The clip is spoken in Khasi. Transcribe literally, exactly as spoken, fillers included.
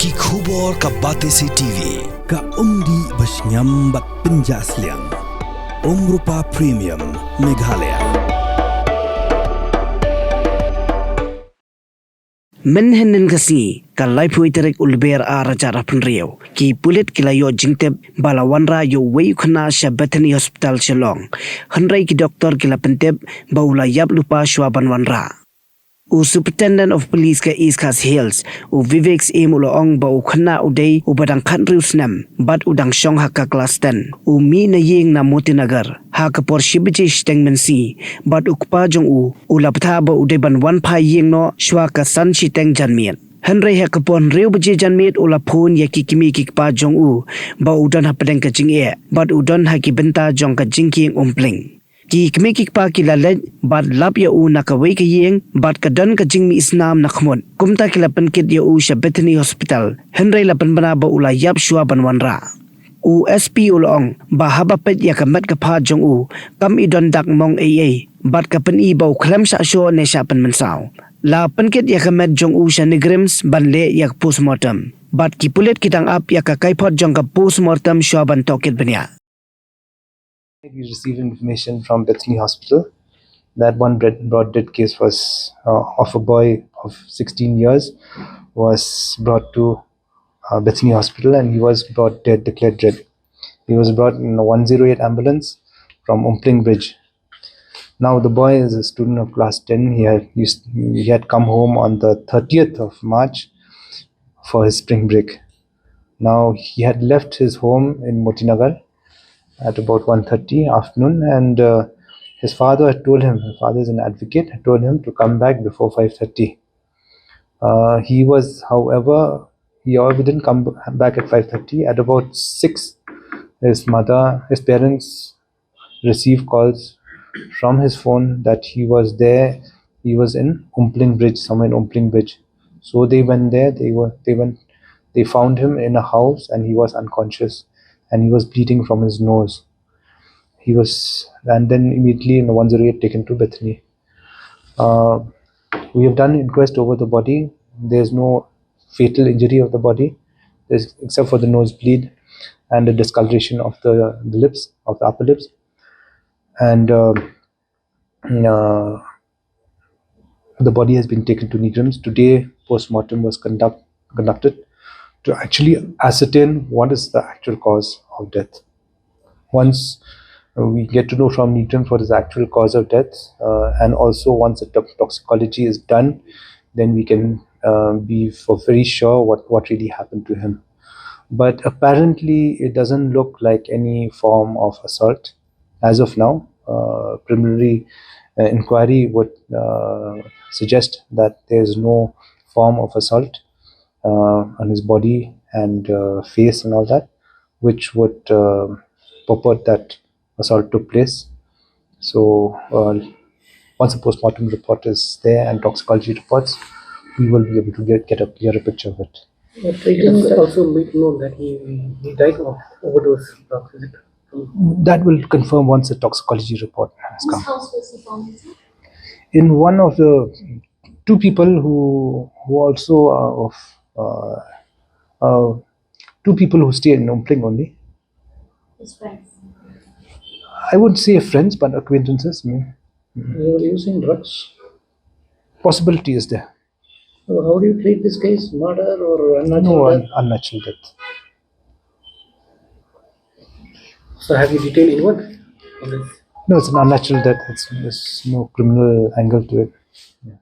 Ki khubor ka Batesi T V, ka umdih ba shngiam bad pynjah sliang. Umrupa Premium, Meghalaya. Mynhynnin ka sngi, ka laiphew tarik u Lber ar hajar arphew hynriew, ki pulit ki la ïoh jingtip ba la wanrah ïa uwei u khynnah sha Bethany Hospital Shillong. Hynrei ki doktor ki la pyntip ba u la ïap lypa shuwa ban wanrah. U Superintendent of Police ka East Khasi Hills, u Vivek Syiem u la ong ba u khynnah u dei uba dang khathynriew snem, bad u dang shong ha ka klas ten. U mih na ïing na Motinagar ha ka por shi baje shiteng mynsngi, bad u kpa jong u, u la bthah ba u dei ban wan phai ïing noh shuwa ka san shiteng janmiet. Hynrei ha ka por hynriew baje janmiet u la phone ïa ki kmie ki kpa jong u ba u don hapdeng ka jingeh, bad u don ha ki bynta jong ka jingkieng Umpling. Ki kmie ki kpa ki la leit bad lap ïa u na kawei ka ïing, bad ka don ka jingmih snam na khmut. Kumta ki la pynkit ïa u sha Bethany Hospital, hynrei la pynbna ba u la ïap shuwa ban wanrah. U S P u la ong ba haba peit ïa ka met ka phad jong u, kam i don dak mong ei ei, bad ka pyni ba u khlem shah shoh ne shah pynmynsaw. La pynkit ïa ka met jong u sha NEIGRIHMS ban leh ïa ka postmortem, bad ki pulit ki dang ap ïa ka kaiphod jong ka postmortem shuwa ban tohkit bniah. We received information from Bethany Hospital that one bread- brought dead case was, uh, of a boy of sixteen years, was brought to, uh, Bethany Hospital, and he was brought dead, declared dead. He was brought in a one zero eight ambulance from Umpling Bridge. Now, the boy is a student of class ten. He had used, he had come home on the thirtieth of March for his spring break. Now, he had left his home in Motinagar at about one thirty afternoon, and, uh, his father had told him, his father is an advocate, had told him to come back before five thirty. Uh, he was, however, he, however, didn't come b- back at five thirty. At about six, his mother, his parents received calls from his phone that he was there. He was in Umpling Bridge, somewhere in Umpling Bridge. So they went there. They were, they went, they found him in a house, and he was unconscious, and he was bleeding from his nose. He was, and then immediately in one zero eight taken to Bethany. Uh, we have done inquest over the body. There's no fatal injury of the body, there's, except for the nosebleed and the discoloration of the, the lips, of the upper lips. And, uh, uh, the body has been taken to NEIGRIHMS. Today, postmortem was conduct, conducted to actually ascertain what is the actual cause of death. Once, uh, we get to know from NEIGRIHMS what is the actual cause of death, uh, and also once the to- toxicology is done, then we can, uh, be for very sure what, what really happened to him. But apparently, it doesn't look like any form of assault as of now. Uh, preliminary, uh, inquiry would, uh, suggest that there's no form of assault, uh, on his body and, uh, face and all that, which would, uh, purport that assault took place. So, uh, once the postmortem report is there and toxicology reports, we will be able to get, get a clearer picture of it. But we didn't also make known that he, he died of overdose drugs, is it? That will confirm once the toxicology report has come. Whose house was he found in, sir? In one of the two people who, who also are of, uh, uh, two people who stay in Umpling only. His friends. I wouldn't say friends, but acquaintances. I mean, they were using drugs. Possibility is there. So how do you treat this case? Murder or unnatural death? No, un- unnatural death. So have you detained anyone on this? No, it's an unnatural death. It's, there's no criminal angle to it. Yeah.